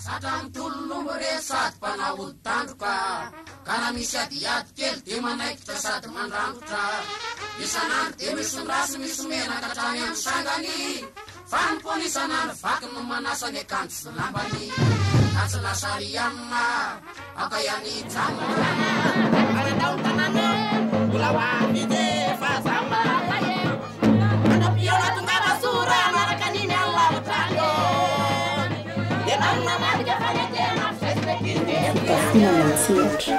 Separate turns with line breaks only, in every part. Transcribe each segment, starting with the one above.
Zatra mitolona omby re sady mpanao ody tandroka Ka raha misy adiady kely dia manaikitra sady mandrangotra Isan'andro dia misy ny rasy misy menaka hatrany amin'ny sangany Fa ny mpony isan'andro vaky no manasa ny akanjo sy lambany Ka tsy lasa rianina aoka ihany hijanona
Manandao ny tanàna mbola ho avy fa zama Mandra-pihaona tongava soa raha hanaraka an'iny alina hatrany ô Dia namadika fanekena
Fitafiana miantsehatra.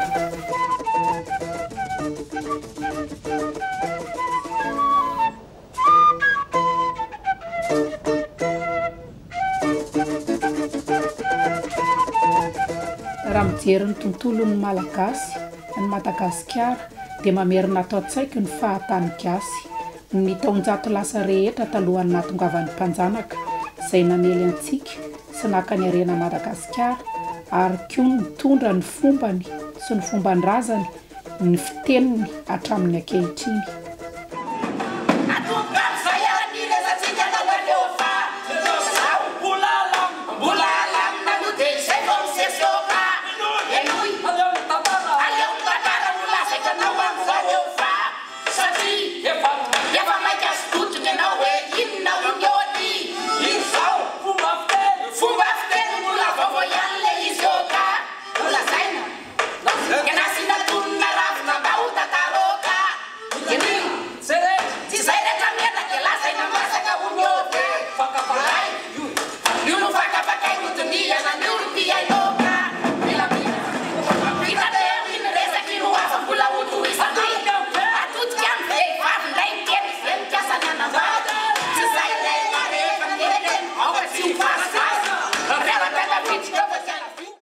Raha mijery ny tontolon'ny Malagasy, ny Madagasikara, dia mamerina ato an-tsaiko ny fahatany gasy, ny taonjato lasa rehetra talohan'ny nahatongavan'ny mpanjanaka izay namely antsika sy naka ny harena Madagasikara ary koa nitondra ny fombany sy ny fomban-drazany, ny fiteniny hatramin'ny ankehitriny.